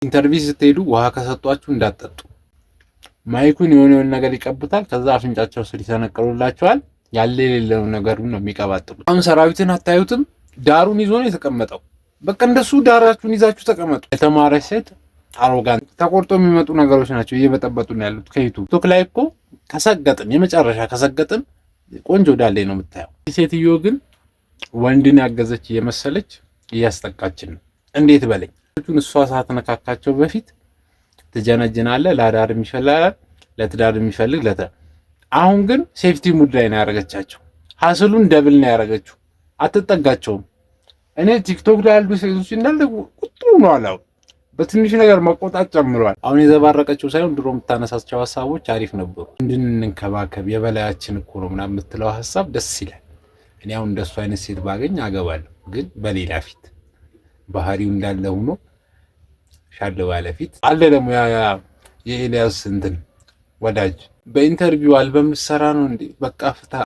Interview ስትሄዱ ውሃ ከሰጧችሁ እንዳትጠጡ። Mic ኡን የሆነ የሆነ ነገር ይቀቡታል። ከዛ አፍንጫቸው ስር ይሰነቅሉላቸዋል። ያለ የሌለው ነገር ነው የሚቀባጥሉት። አሁን ሰራዊትን አታዩትም? ዳሩን ይዞ ነው የተቀመጠው። በቃ እንደሱ ዳራችሁን ይዛችሁ ተቀመጡ። የተማረች ሴት arrogant ተቆርጦ የሚመጡ ነገሮች ናቸው እየበጠበጡ ነው ያሉት። ከ YouTube ቲክቶክ ላይ እኮ ከሰገጥን፣ የመጨረሻ ከሰገጥን ቆንጆ ዳሌ ነው የምታየው። ሴትዮ ግን ወንድን ያገዘች እየመሰለች እያስጠቃችን ነው። እንዴት በለኝ፣ እሷ ሳትነካካቸው በፊት ትጀነጅናለህ። ለአዳር የሚፈልግ ለትዳር የሚፈልግ አሁን ግን safety mode ላይ ነው ያደረገቻቸው። Hustle ኡን double ነው ያደረገችው። አትጠጋቸውም። እኔ ቲክቶክ ላይ ያሉ ሴቶች እንዳለ ቁጡ ነው አሁን በትንሽ ነገር መቆጣት ጨምሯል። አሁን የዘባረቀችው ሳይሆን ድሮ የምታነሳቸው ሀሳቦች አሪፍ ነበሩ። እንድንንከባከብ የበላያችን እኮ ነው ምናምን የምትለው ሀሳብ ደስ ይላል። እኔ አሁን እንደሱ አይነት ሴት ባገኝ አገባለሁ፣ ግን በሌላ ፊት ባህሪው እንዳለ ሆኖ ሻል ባለ ፊት አለ። ደግሞ ያ የኤልያስ እንትን ወዳጅ በ interview አልበም ሰራ ነው እንዴ? በቃ ፍታ።